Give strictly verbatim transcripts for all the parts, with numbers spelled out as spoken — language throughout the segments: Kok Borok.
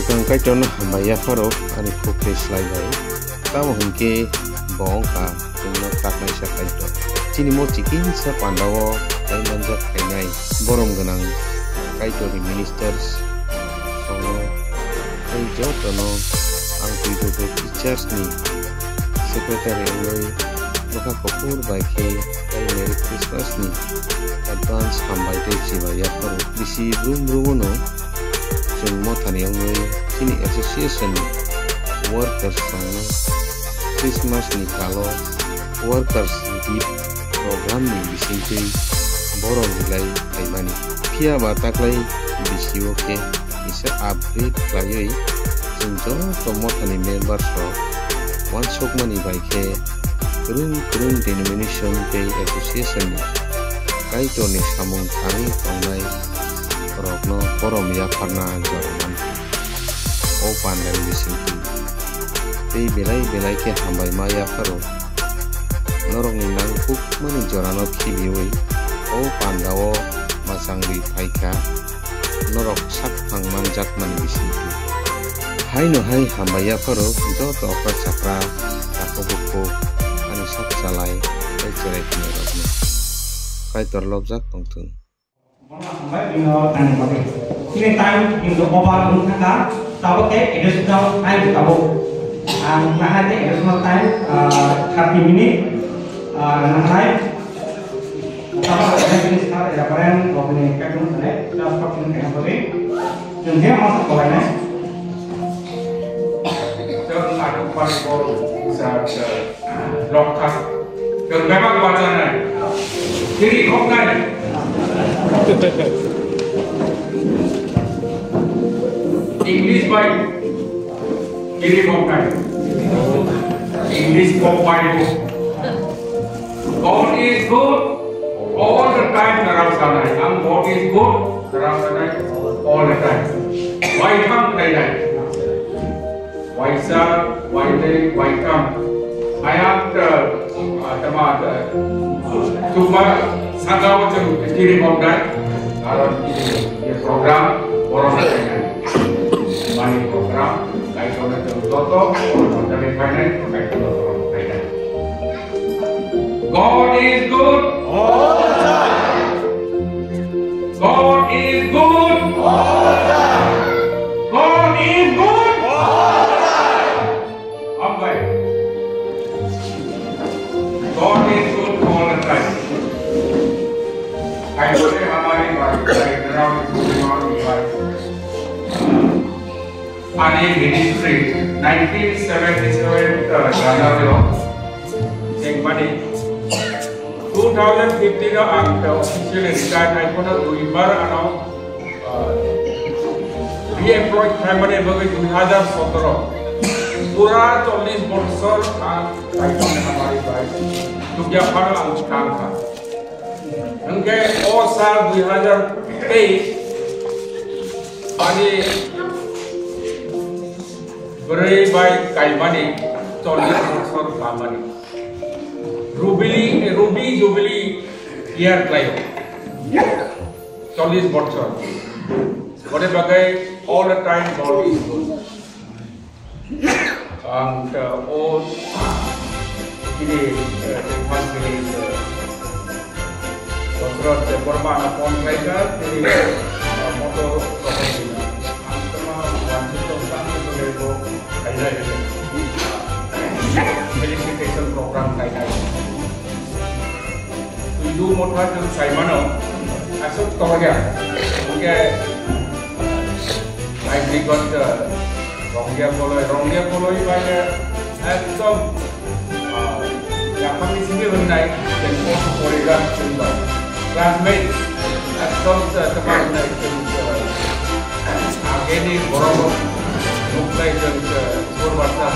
Swkang Kaitorno hambai yapharo ani khuk tei slai bai. Tamo hwn khe bo wng kha chwngno taknaisa Kaitor. Chini mo chikisa pandao tei manjak khainai borom gwnang Kaitorni ministers songno tei jotono ang Twitter teachers ni secretary wngwi bwkha kuphur bai khe tei Merry Christmas ni advance hambai tei chibai yapharo. Bisi brum brumono chwng mothani wngwi chini association ni workers rokno Christmas ni kalo workers gift program ni bisingtwi borom rilai phaimani. Phiya ba taklai bisio khe kisa upgrade khlaiwi chwng joto mothani members rok uansukmani bai khe kwrwng kwrwng denomination tei association ni Kaitorni samung thangwi tongnai rokno borom yapharna jora mankha. O pandani bisingtwi tei belai belai khe hambai ma yapharo norokni nangkukmani jorano khibiwi o pandao mwchangwi phaikha norok sak phang manjakmani bisingtwi. Haino hai hambai yapharo joto okra chakra takhuk bukhuk ani sak chalai tei cherai khwnairokno Kaitor lobjak tongthung. Bono hambai bini o tangni bagwi. Chini time hindu over wng thangkha, tabuk khe additional time tabuk. Ang nahardi additional time, ah, thirty minute, ah, naharnai. Tabuk khe bini sir Reverend Robini Kaitung sanai, just for chini kaiha bagwi. Chwng je masa kolainai. Chwng atuk pari bol sa, sa, lokha. Chwng bebak bachanai. Kiri khoknai. English bai. Kiri khoknai. English khok bai bo. God is good all the time, narao sanai. Ang God is good, narao sanai all the time. Waitham khainai. Waisa, wainwi, waitham. Ayang, uh, tama, uh, chukma, sakao chwng kiri khoknai. Karon kiri, ye program, borom khainai. Mani program, Kaitorno chwng joto, borom khainai, Kaitorno borom khainai. God is good. All the time. God is good. All the time. God is good. All the time. Hambai. God is good all the time. Kaitor hamari bai, Kaitor hamari bai. Ani ministry nineteen seventy-seven, uh, January o chengmani. Two thousand fifteen o ang, uh, officially retire khai phano duibar ano, uh, re-employ khaimani bagwi dui hajar sotoro. Pura chollish bosor ang Kaitorni hamari bai chukya phano ang tangkha. Hwnkhe o sal dui hajar teis ani bwrwi bai kaimani chollish bosor khamani. Rubili, Ruby Jubilee year khlaio. Chollish bosor. Boni bagwi all the time God is good. Ang, uh, o chini, uh, tongphang chini, uh, Dosrot Debbarma ano phone khlaikha, chini, uh, motor rohor dina. Ang tongma wanjwi tongkha, ang tongmani bo khainai. Felicitation program khainai. Hindu motha chwng saimano aswk tohorya. Hwnkhe Naikligot Rongya Koloi, Rongya Koloi bai ekdom, ah, yaphangni simi hwnnai, je post porigar chwng bai. Classmate, ekdom, ah, tamo hwnnai chwng, ah, ageni borok nuklai chwng, ah, Purbarta.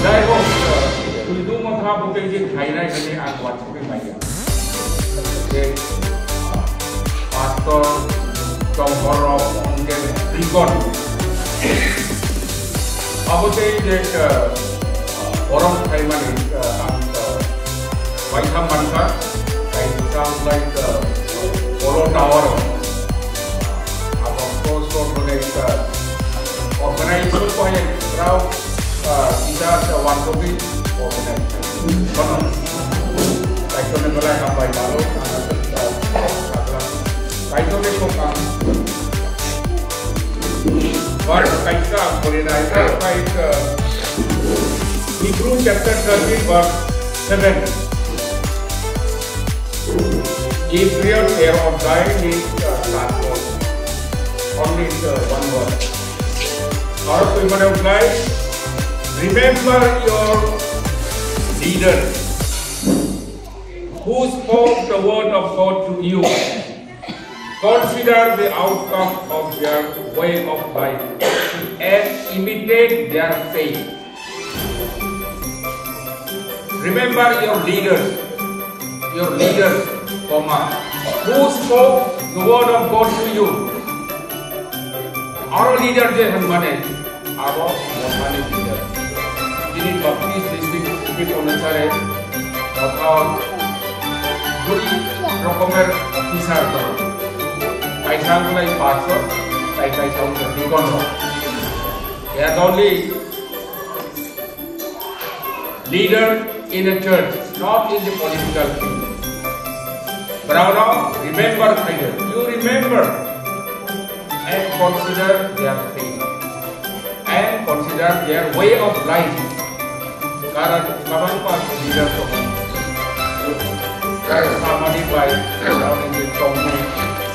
Jai hok, Hindu motha bo tei je khainai hwnwi ang uansugwi manya. Je, ah, pastor, chonghorrok, hwnkhe deacon. Abo tei je, ah, borom khaimani, ah, ang, ah, waitham mankha. Like, sound like, uh, Polo Tower. Abo close road hwnwi, uh, organization ko hai rao, uh, teacher, uh, one copy organization. Kono. Kaitor ni belai hambai malo, uh, uh, Kaitor ni kokang. Verse kaisa, pori nai, verse kaisa. Hebrew chapter thirteen, verse seven. Every prayer of thine is, uh, God. Only, uh, one word. Aro twi mane utlai, "Remember your leaders who spoke the word of God to you. Consider the outcome of their way of life and imitate their faith." Remember your leaders, your leaders, comma, who spoke the word of God to you. Aro leader je hwnmani, abo mothani leader. Chini Baptist district, district onusare, motha dui rokomer officer tongo. Kaisa wngkha pastor, tai kaisa wngkha deacon rok. They are only leader in a church, not in the political field. Brao no remember khaidi, you remember and consider their faith and consider their way of life. Karon kwbangma leader tongo. Samani bai, brao ni tongmung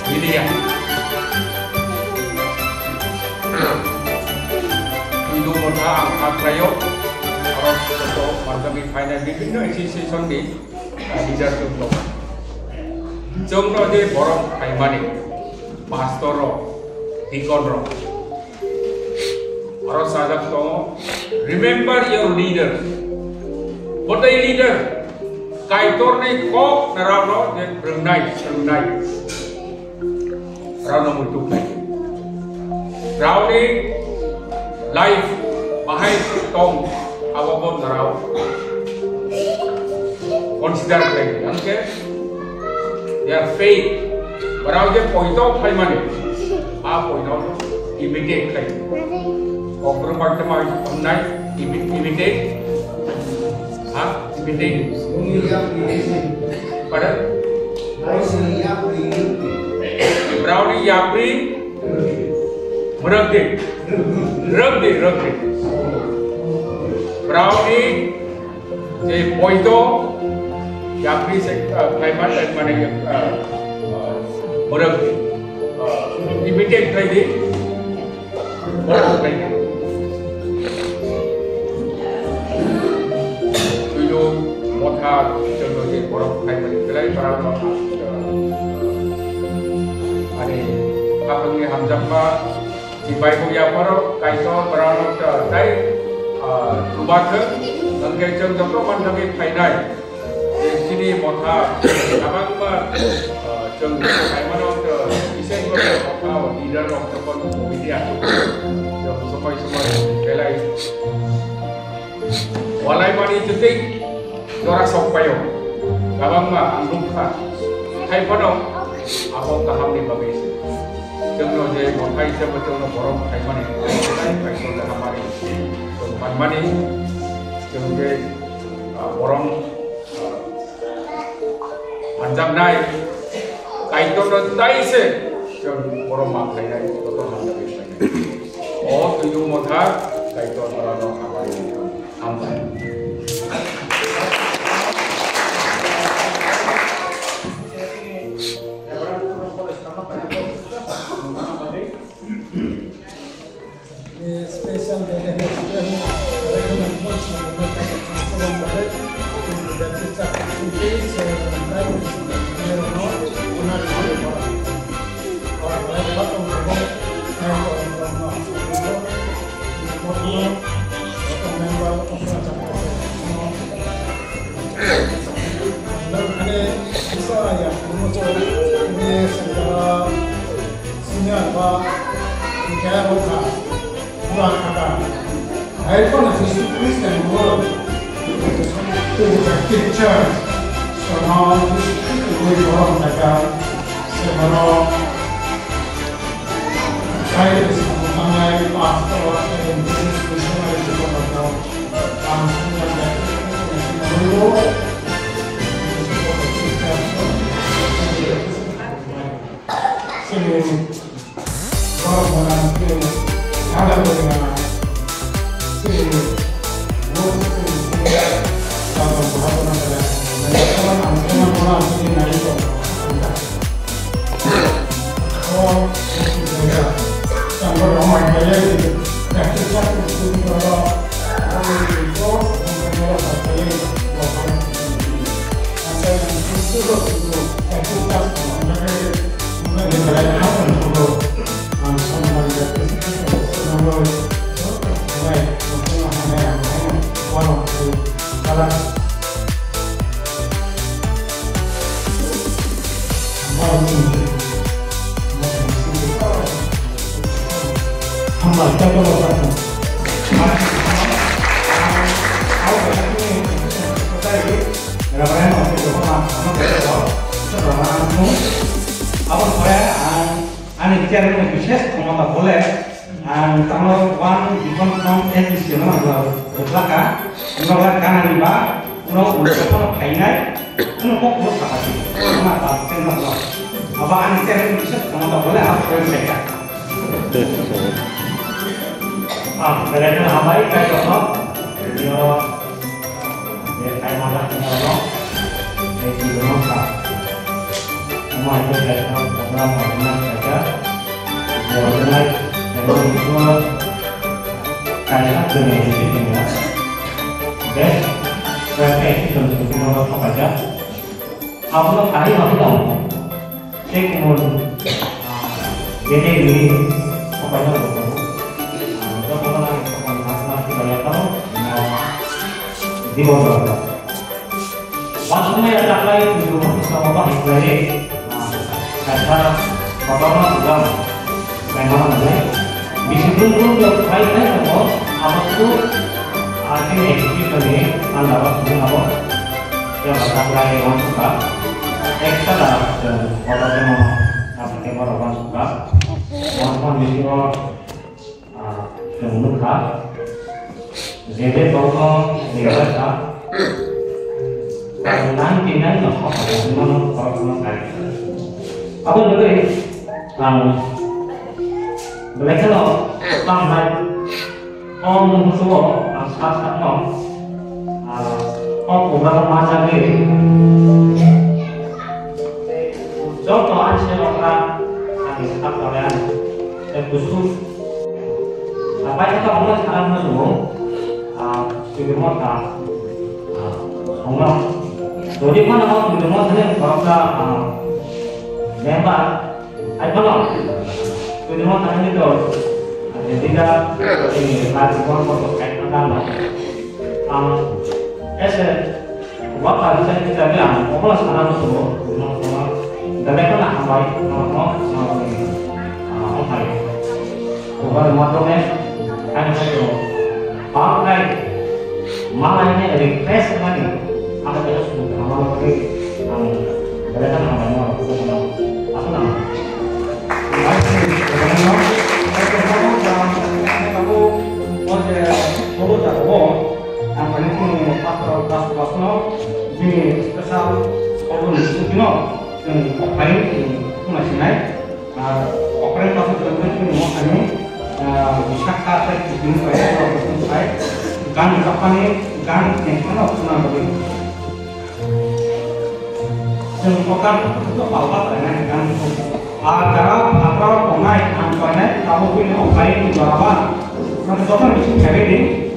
milia. Hindu motha ang kha khlaio, aro joto manjagwi phainai bibhinno institution ni, ah, leader chwng tongo. Chwngno je borok phaimani, pastor rok, deacon rok, aro sajak tongo, "Remember your leader." Bwtwi leader, Kaitorni kok narao no je phwrwngnai, swrwngnai. Rano muitu khai. Raoni life bahai tong abo bo narao consider khai. Hwnkhe their faith, brao je poito phaimani, a poito imitate khai. Okro bakte mai onnai imi-, imitate. Ha? Imitate. Pardon? Brao ni yapri mwrwk di. Rwk di, rwk di. Brao ni je poito yapri se, ah, khlai man, mane, ah, ah, mwrwk di. Ah, imitate khlai di. Borok khlaina. Tuiyo motha chwngno je borok khlaimani belai borokno, ani haphangni hamjakma chibaibo yapharo Kaitor borokno tai, ah, chubathwng, hwnkhe chwng joto manthagwi phainai. Chini motha kwbangma, ah, chwng khaimano, ah, bisai khe motha o leader rok jokhon media chwng somoi somoi belai walaimani tei jora sok paio. Kwbangma ang nukha. Hai phano abo kahamni bagwi se. Chwngno je motha hisabe chwngno borom khaimani, Kaitorni hamari chwng manmani, chwng je, ah, borom Manjaknai Kaitorno tai se chwng borom ma khlainai, joto manjagwi khlainai. O tuiyo motha Kaitor borokno hamari hambai. Special day. Senior ba hwnkhe wngkha Bubagra. Hai phano Jisu Khristo ni borok tei Baptist Church, Sono Jisu Khristo ni Borok jaga se borok Friday samung tangnai pastor tei business missionary borok rok ang sumjak ya. Sini Aboni pore ang ani chairman ni bises khomota bole ang tamo one different from S D C no rwlaka, norok ganani ba norok ulo phano phainai, norok kok ulo sakha di, ma ba tengma ba. Aba ani chairman ni bises khomota bole ang pore phaikha. Ah, belai kheno hambai, kaitorno. Bini o, je kaimala kheno no, je chwngno sa. Omo hai khe belai kheno program organize khaijak. Organize, ebo bisingo kaisa chwngni history tongya. Best, best exhibition chwngno thokajak. Abono kari ma phano. Tei kumun, ah, bede ri, sopai no bo. Ah, joto no nang sopai no mas mas kaiya phano, no, dibo do. Wasumaya taklai kumun no sopai no bahai klai. Ah, kata, papa ma bukan. Kaimana nai. Bisi brum brum yo khai khai tongo, abo su, ah, chini executive ni under o sini abo. Ya bata lai wan suka. Extra da, eh, order demo, ah, demo wan suka. Wan wan bisi o, ah, chwng nukha. Jede tongthong ni wngkha, ang nang tinang no khok khok no khorokno kari. Abo nugwi ang belai kheno tamo hai o muhurto o ang sak sakno, ah, o program ma jagwi joto ani se rokha ani sak kore ani tei kusu. Bai khe tabuk no sana hwnwi tongo, ah, student motha, ah, songno. Jodi phano student motha ni khoroksa, ah, member, hai phano student motha ni to, ah, leader, ini lati phano koto khai thang no. Ang ese Wa kari sa kita bilang, obo sana musugo, no, no, no. Dale kana hambai, no, no, no, no, ah, hambai. Obo ni matome, ani sa to, bang kai, malai ni request mani, apa kaya sudah kamal lagi, ang dale kana hambai, no, no, no, apa nama? Baik, sebenarnya, saya mau dalam, saya mau, mau saya, mau tak mau, Ang kani chini pastor, pastor, pastor no, bini special order ni sukino, chwng offering, chwng khuna sinai. Ar offering pastor chwng chini mo kani, ah, Vishakha tei Kipin pai, oro chwng pai. Gan Japani, gan chwng khuna bagwi. Chwng o gan to palba painai gan. Ar jara phatrao tongnai ang painai, tabuk bini offering ni jora ba. Nang joto ni bising khabai di.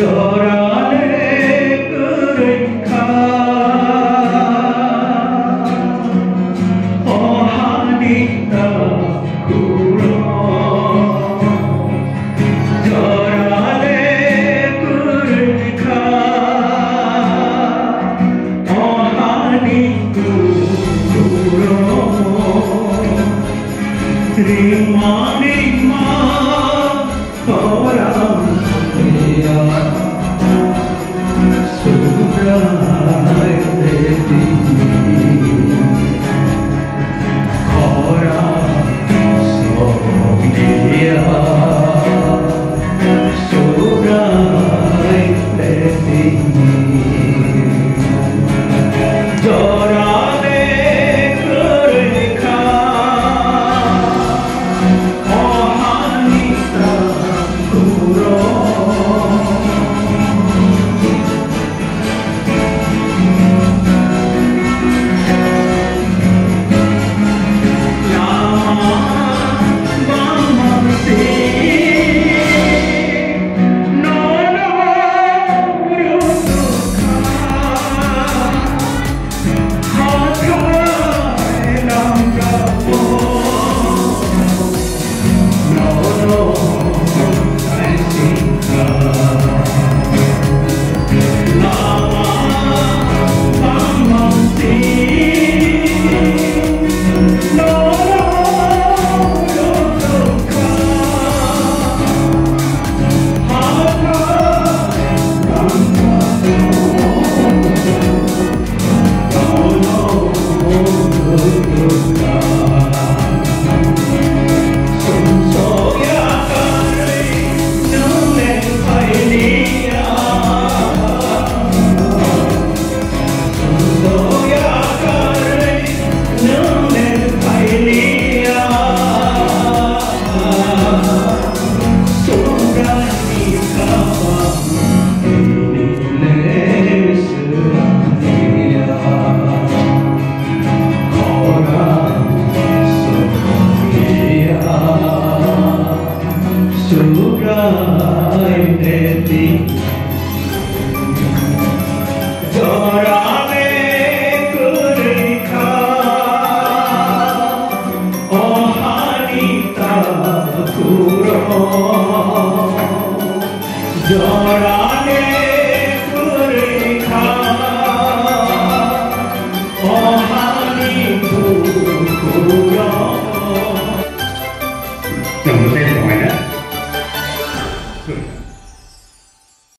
Jora le kwrwi kha, o hani ta Mani